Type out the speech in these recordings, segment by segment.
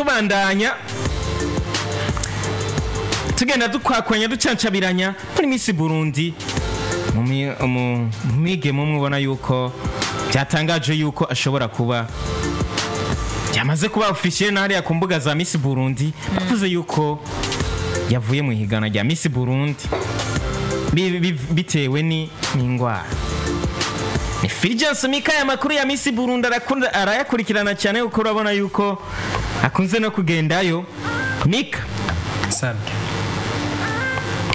Tubandanya tugenda dukwakwanya, ducancabiranya muri Miss Burundi. Umwigeme umwe ubona yuko byatangaje yuko ashobora kuba byamaze kuba officiel hariya ku mbuga za Miss Burundi, bavuze yuko yavuye mu ihiganwa rya Miss Burundi bitewe n'ingwara. Ni Fulgence Mika. Aya makuru ya Miss Burundi arakunda, arayakurikirana cyane, kuko urabona yuko akunze no kugendayo. Mika, Sabwe.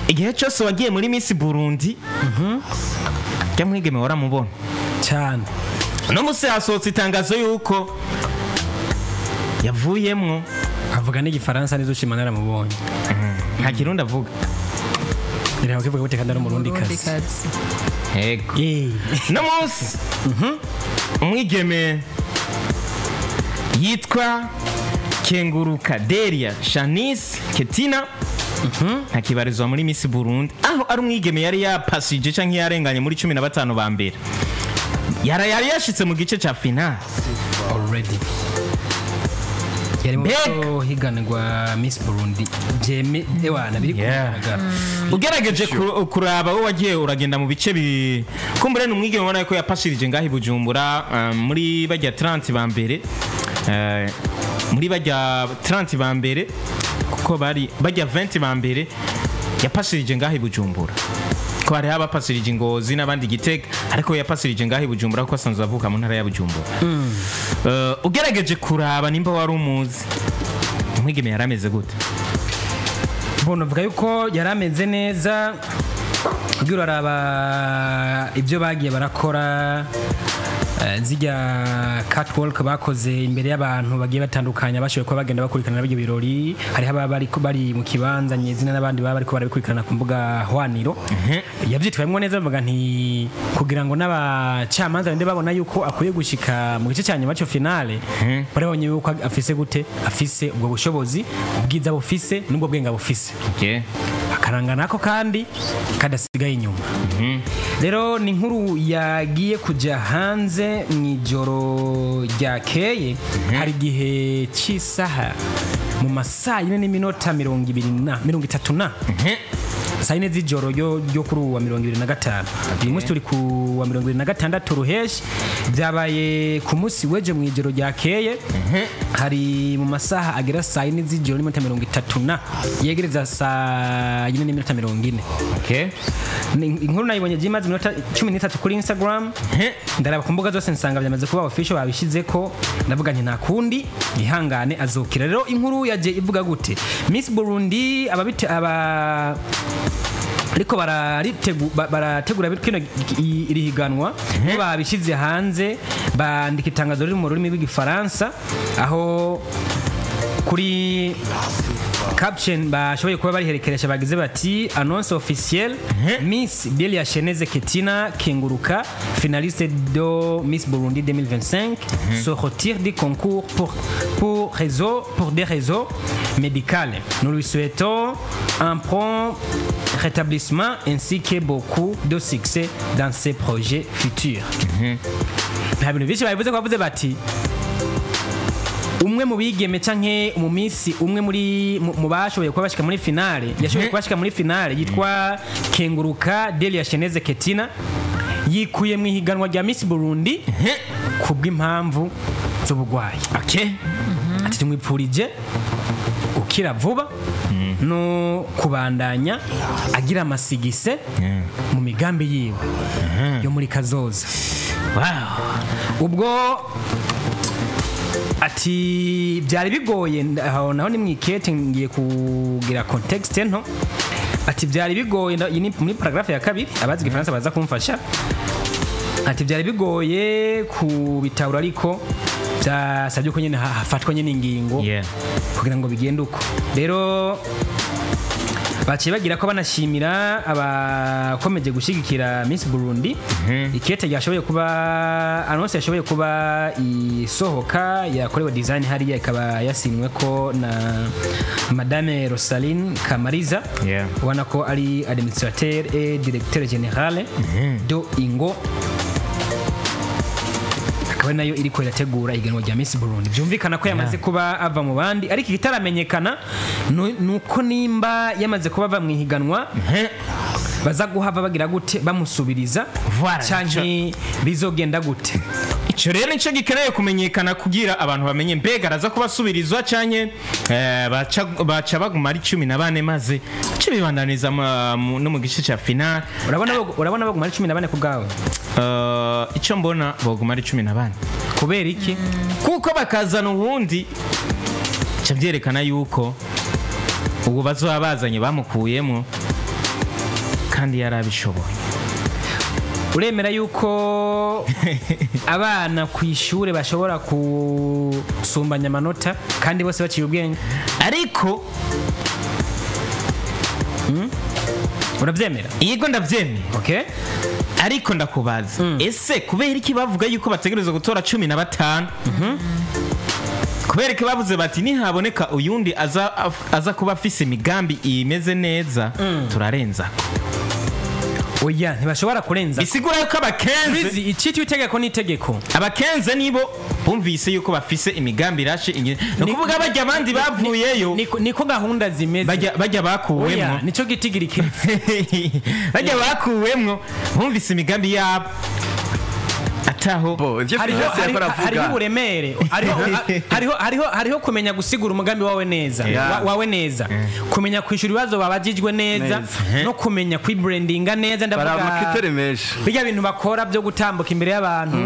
igihe cyose wagiye muri Miss Burundi, jya mwigeme waramubona? Cyane. Uno munsi hasohotse itangazo yuko yavuyemwo. Avuga n'igifaransa nizo ushima, naramubonye. Nta Kirundi avuga. Ngira kivuga gute kandi ari Umurundi kazi? Umurundikazi. Yego. Eh. No munsi umwigeme yitwa Kenguruka Deria Shanice Ketina ntakibarizwa muri Miss Burundi, aho ari umwigeme yari yapasije canke yarenganye muri 15 ba mbere, yari yashitse mu gice ca finale. Already yari mu Mbega. higanirwa Miss Burundi byeme, ewana biri kugaragara. Ugerageje kuraba wowe wagiye uragenda mu bice bi kumbure, ni umwigeme ubona ko yapashirije ngaho i Bujumbura, muri bajya 30 ba mbere, muri bajya 30 ba mbere, kuko bari bajya 20 ba mbere yapashirije ngaho i Bujumbura, ko hariho abapasirije Ngozi n'abandi Gitega, ariko we yapasirije ngaho i Bujumbura kuko asanzwe avuka mu ntara ya Bujumbura. Ugerageje kuraba nimba wari umuzi, umwigeme yari ameze gute? Bon, uvuga yuko yari ameze neza. Ubwo uraraba ibyo bagiye barakora, zirya catwalk bakoze imbere y'abantu bagiye batandukanya bashoboye kuba bagenda bakurikirana ibyo birori, hariho ababa bari mu kibanza nyezina n'abandi baba bariko barabikurikirana ku mbuga hwaniro. Yavyitwayemwo neza, bavuga nti kugira ngo n'abacamanza bende babona yuko akwiye gushika mu gice cya nyuma cyo finale, barabonye yuko afise gute, afise ubwo bushobozi, ubwiza bufise n'ubwo bwenge bufise, akaranga nako kandi kadasigaye inyuma. Rero ni inkuru yagiye kujya hanze mu ijoro ryakeye, hari igihe cy'isaha mu masaa 4 n'iminota 20 na 30 na saa 4 z'ijoro ryo kuri uwa 25. Uyu munsi turi ku wa 26 ruheshi. Byabaye ku munsi w'ejo mu ijoro ryakeye, hari mu masaha agera saa 4 z'ijoro n'iminota 30 na yegereza saa 4 n'iminota 40. Inkuru nayibonye jimaze iminota 13 kuri Instagram, ndaraba ku mbuga zose nsanga byamaze kuba official, babishize ko. Ndavuga nti nta kundi, ihangane, azokira. Rero inkuru yaje ivuga gute? Miss Burundi ababite aba ariko barategura kino iri higanwa, bo babishyize hanze, bandika itangazo riri mu rurimi rw'Igifaransa, aho kuri caption bashoboye kuba bariherekeresha bagize bati: "Annonce officielle: Miss Delia Sheneze Ketina Kenguruka, finaliste de Miss Burundi 2025, se retire du concours pour des raisons médicales. Nous lui souhaitons un prompt rétablissement ainsi que beaucoup de succès dans ses projets futurs." Nta bintu byinshi babivuze ko bavuze bati umwe mu bigeme canke mu minsi umwe muri mu bashoboye kuba bashika muri finale, yashoboye kuba bashika muri finale, yitwa Kenguruka Delia Sheneze Ketina, yikuye mu ihiganwa rya Miss Burundi kubw'impamvu z'ubugwayi. Ati tumwipfurije gukira vuba no kubandanya agira amasigise mu migambi yiwe yo muri kazoza. Ubwo ati byari bigoye, aho naho ni mwikete, ngiye kugira contexte nto. Ati byari bigoye, iyi ni muri paragraphe ya kabiri, abazi Igifaransa baza kumfasha. Ati byari bigoye kubitabura, ariko byasabye ko nyine hafatwa nyine ingingo kugira ngo bigende uko. Rero baciye bagira ko banashimira abakomeje gushyigikira Miss Burundi. Ikete ryashoboye kuba annonce yashoboye kuba isohoka, yakorewe design hariya, ikaba yasinwe ko na Madame Rosaline Kamariza, ubona ko ari administrateur et directeur général do Ingo. Akaba Akaba ari nayo iriko irategura ihiganwa rya Miss Burundi. Byumvikana ko yamaze kuba ava mu bandi, ariko ikitaramenyekana nuko nimba yamaze kuba ava mu ihiganwa baza guhava bagira gute, bamusubiriza Voilà, canke bizogenda gute. Ico rero nico gikeneye kumenyekana kugira abantu bamenye mbega araza kubasubirizwa canke baca baguma ari 14 maze bace bibandaniza no mu gice ca final. Urabona baguma ari 14 ku bwawe? Ico mbona boguma ari 14. Kubera iki? Kuko bakazana uwundi ca vyerekana yuko ubu bazoba bazanye bamukuyemo kandi yarabishoboye. Uremera yuko abana ku ishure bashobora kusumbanya amanota kandi bose baciye ubwenge? Ariko Uravyemera? Yego, ndavyemera. Okay. Ariko ndakubaza, ese kubera iki bavuga yuko bategerezwa gutora 15? Kubera iki bavuze bati nihaboneka uyundi aza kuba afise imigambi imeze neza turarenzako? Oya, ntibashobora kurenza. Bisigura yuko abakenze Bizi icitwa itegeko n'itegeko. Abakenze nibo bumvise yuko bafise imigambi irashe ni ukuvuga bajya abandi bavuyeyo. Niko gahunda zimeze. Bajya Oya, bakuwemwo. nico gitigiri kiri. Bajya bakuwemwo bumvise imigambi yabo ataho. Bo ivyo Hariho Fulgence yariko hariho aravuga. uburemere, hariho kumenya gusigura umugambi wawe neza, wawe neza, kumenya kwishura ibibazo babajijwe neza, Neza. no kumenya kwibrandinga neza. Bari Ndavuga amakriteri menshi. bijya bintu bakora byo gutambuka imbere y'abantu,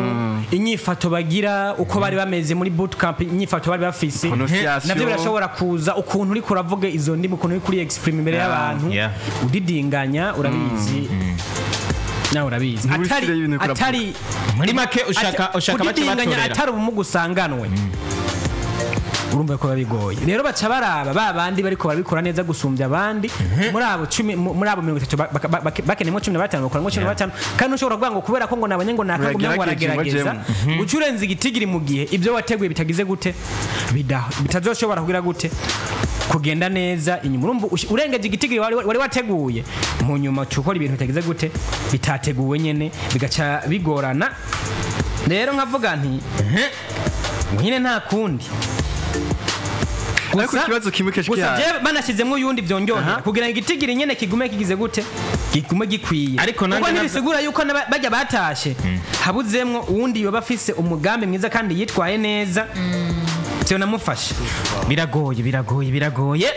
inyifato bagira, uko bari bameze muri bootcamp, inyifato bari bafise, Prononciation. navyo birashobora kuza, ukuntu uriko uravuga izo ndimi, ukuntu uri kuri exprime imbere y'abantu, udidinganya, urabizi nawe urabizi. Muri Atari style y'ibintu uriko uravuga. Atari Muri make ushaka bace kudidinganya, batorera. atari ubumuga usanganwe, urumva ko biba bigoye. Rero baca baraba ba bandi bariko barabikora neza gusumbya abandi muri abo 10, muri abo 30, bakeneyemo 15, bakoramwo 15. Kandi ushobora kuvuga ngo kubera ko ngo nabonye ngo nakagumya ngo Uragerageje ngo aragerageza, ajemwo. uca urenza igitigiri mu gihe ibyo wateguye bitagize gute, bitazoshobora kugira gute, kugenda neza inyuma. Urumva urengeje igitigiri wari wateguye, mu nyuma uca ukora ibintu bitagize gute, bitateguwe nyene, bigaca bigorana. Rero nkavuga nti nyine nta kundi. Ariko ikibazo kimwe kenshi Gusa gihari. jewe banashyizemo uyundi byongerera kugira ngo igitigiri nyene kigume kigize gute, kigume gikwiye. Ariko nanjye Kuko ntibisigura yuko bajya batashe habuzemwo uwundi yoba afise umugambi mwiza kandi yitwaye neza, vyo namufashe. Biragoye, biragoye, biragoye,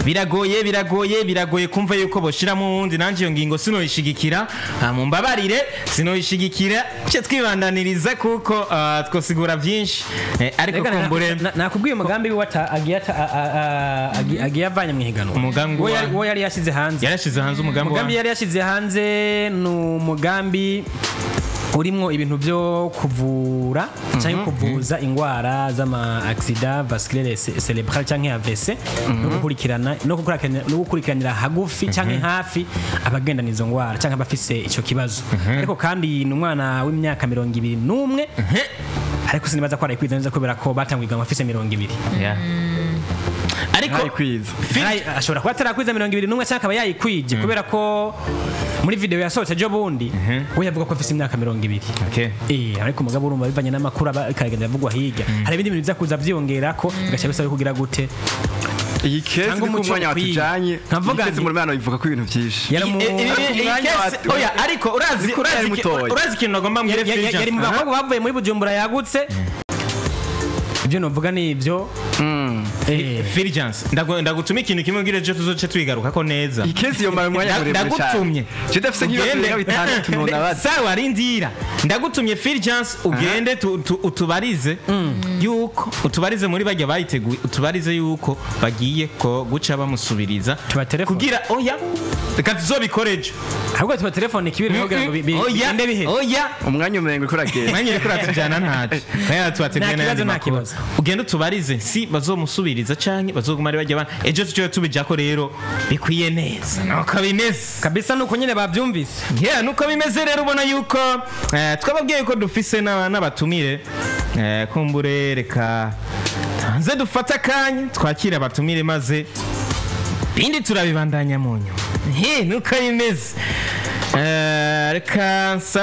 biragoye, biragoye, biragoye kumva yuko boshiramo uwundi. Nanjye iyo ngingo sinoyishigikira. Mumbabarire, sinoyishigikira. Ce twibandaniriza kuko twosigura byinshi. Ariko Rega kumbure nakubwiye umugambi wiwe agiye avanye mu ihiganwa. Umugambi Uwo yari yashyize hanze. Yarashize hanze umugambi Umugambi yari yashyize hanze ni umugambi urimwo ibintu byo kuvura cyangwa kuvuza indwara z'ama accident vasculaire cerebral cyangwa AVC, no gukurikirana no gukurikiranira hagufi cyangwa hafi abagendana izo ndwara cyangwa abafise icyo kibazo. Ariko kandi ni umwana w'imyaka 21, ariko sinibaza ko arayikwiza neza kubera ko batanguye ihiganwa afise 20. Yeah. Ariko Ntayikwiriza. Ashobora kuba atarakwiza 21 cyangwa akaba yayikwije, kubera ko muri video yasohotse ejo bundi we yavuga ko afise imyaka 20. Okay. Ariko umugabo urumva bivanye n'amakuru aba ariko avugwa hirya, hari ibindi bintu biza kuza vyiyongerako, bigaca bisaba kugira gute. Iyi kesi Cyangwa ni ku umuco mwanya ukwiye. watujanye. Nkavuga Iyi kesi nti- muri mwana ivuga ko ibintu byinshi. Yari mu- Umwanya Oya, ariko urazi Niko yari urazi mutoya. urazi ikintu nagomba mbwire Fulgence. Yari mu bakobwa bavuye muri Bujumbura yagutse. Ibyo novuga ni ibyo. Fulgence, ndagutuma ikintu kimwe mbwire ejo tuzoce twigarukako neza. Iyi kesi yomara umwanya muremure cyane. Ndagutumye. Je ndafise nk'ibibazo Ugende. birenga bitandatu nonabaza. Sawa, rindira, ndagutumye Fulgence, ugende utubarize yuko utubarize muri bajya bayiteguye, utubarize yuko bagiye ko guca bamusubiriza. Tuba telefone. Kugira oya, reka tuzobikore ejo. Ahubwo tuba telefone kibiri kugira ngo Oya, bigende bihe. oya. Umwanya umengo uriko uragenda. Mwanya uriko uratujyana ntaco nayo tubateguye Nta n'ayandi kibazo, nta makuru. kibazo. Ugende utubarize si bazomusubiriza canke bazoguma ari bajya bana ejo tucoye tubijako rero bikwiye neza nuko bimeze. Kabisa, nuko nyine bavyumvise. Yeah, nuko bimeze rero. Ubona yuko twababwiye ko dufise n'abatumire. Kumbure reka hanze dufate akanya twakire abatumire maze bindi turabibandanya mu nyuma. He, nuko bimeze. Reka nsabe.